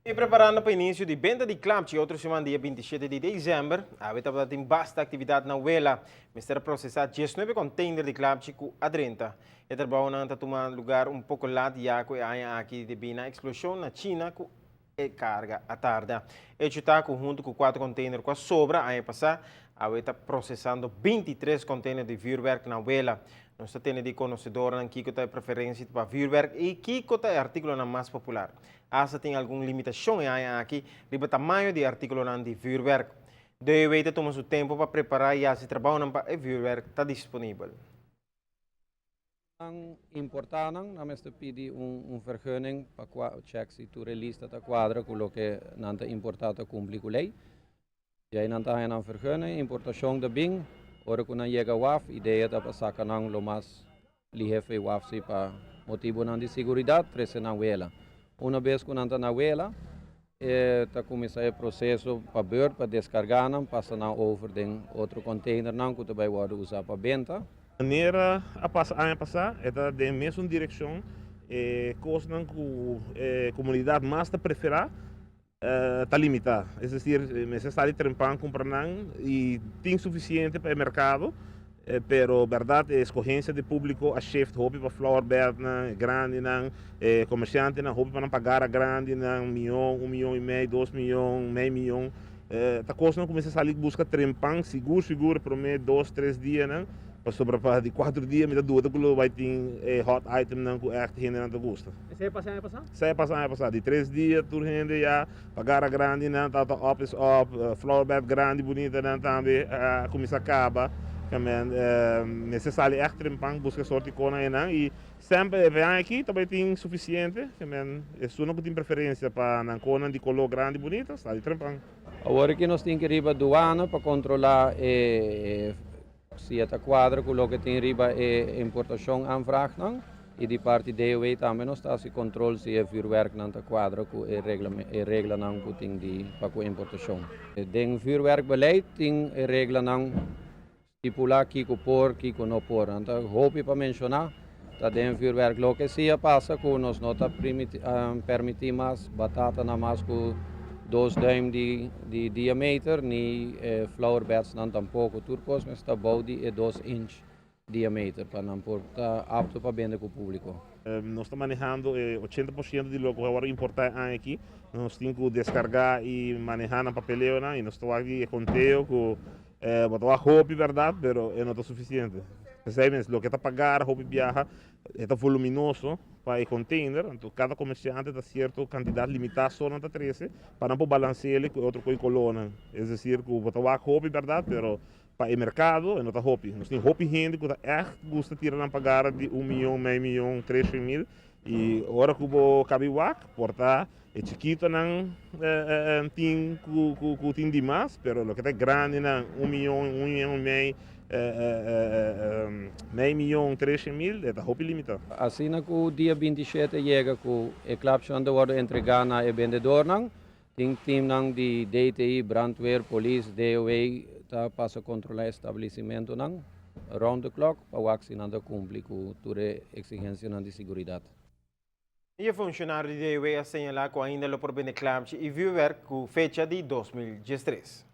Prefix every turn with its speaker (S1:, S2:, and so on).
S1: Y preparando pa inicio di benta di klapchi otro siman dia 27 di december, awe tabatin basta actividad na Wela. Mester procesa 19 container di klapchi cu a drenta. E trabounan ta tuma lugar un poco laat ya cu e aña aki debi na explosion na China cu e carga a tarda. Hecho ta cu hunto cu 4 container cu a sobra aña pasa, awe ta procesando 23 container di vuurwerk na Wela. Nos ta tende di conocedornan kico ta e preferencia pa vuurwerk y kico ta e articulonan mas popular. Hasta tin algun limitacion e aña aki riba tamaño di articulonan di vuurwerk. DOW ta tuma su tempo pa prepara y haci trabounan pa e vuurwerk ta disponibel.
S2: Nan importa nan, nan mester pidi un vergunning pa check si tur e lista ta cuadra cu loke nan ta importa ta cumpli cu ley. Y ey nan ta haya nan vergunning, importacion ta bin, ora cu nan yega waf, idea ta pa saca nan lo mas lihe for waf si pa motibonan di seguridad, trece nan Wela. Una bes cu nan ta na Wela, ta cuminsa e proceso pa beurt, pa descarga nan, pasa nan over den otro container nan cu ta bay wordo usa pa benta.
S3: Manera a pasa aña pasa, ta den mesun direccion, cosnan cu comunidad mas ta prefera ta limita. Es decir, mester sali trempan cumpra nan y tin suficiente pa e mercado, pero berdad e escogencia di publico a shift hopi pa flower bed nan, grandi nan, comerciante nan, hopi pa nan pagara grandi nan, miyon, 1,5 miyon, 2 miyon, mei miyon. Ta cosnan cu mester sali busca trempan, sigur sigur, prome 2, 3 dia nan, pasobra pa di 4 dia mi ta duda cu lo bay tin hot item nan cu echt hende nan ta gusta.
S4: Esey a pasa aña pasa?
S3: Esey a pasa aña pasa. Di 3 dia tur hende ya pagara grandi nan ta op is op, flower bed grandi bunita nan tambe a cuminsa caba. Kemen mester sali echt trempan busca sorto di cosnan nan y semper e aña aki tambe tin suficiente. Kemen esunnan cu tin preferencia pa nan cosnan di color grandi bunita, sali trempan.
S2: Awor cu nos tin cu riba douane pa controla si ta cuadra cu loke tin riba e importacion aanvraag nan y di parti DOW tambe nos ta haci control si e vuurwerk nan ta cuadra cu e regla e reglanan cu tin di pa cu importacion. Den vuurwerkbeleid tin e reglanan stipula kico por, kico no por. Anto hopi pa menciona ta den vuurwerk loke si a pasa cu nos no ta permiti mas batata na mas cu 2 duim di diameter ni flower beds nan tampoco. Tur cos mester ta bou di e 2 inch diameter pa nan por ta apto pa bende cu publico.
S3: Nos ta manehando 80% di loke awor importa aki. Nos tin cu descarga y maneha na papeleo nan, y nos ta aki conteo cu bo ta hopi berdad, pero no ta suficiente. Pesey mes, loke ta pagar hopi biaha, ta voluminoso pa e container, anto cada comerciante ta cierto cantidad limita so nan ta trece, pa nan por balancea cu otro cu colornan. Es decir, cu bo ta hopi berdad, pero pa e mercado no ta hopi. Nos tin hopi hende cu ta echt gusta tira nan pagar di 1 miyon, mei miyon, 300 mil, y ora cu bo cabi wak, por ta e chikito nan tin cu tin di mas, pero loke ta grandi nan 1 miyon, 1,5 miyon, mei miyon, 300 mil, ta hopi limita.
S2: Asina cu dia 27 yega cu e klapchi ta wordo entrega na e bendedornan, tin team nan di DTI, brandweer, police, DOW ta pasa controla establecimento nan round the clock pa wak si nan ta cumpli cu tur e exigencianan di seguridad.
S1: E funcionario di DOW a señala cu ainda lo por bende klapchi y vuurwerk cu fecha di 2013.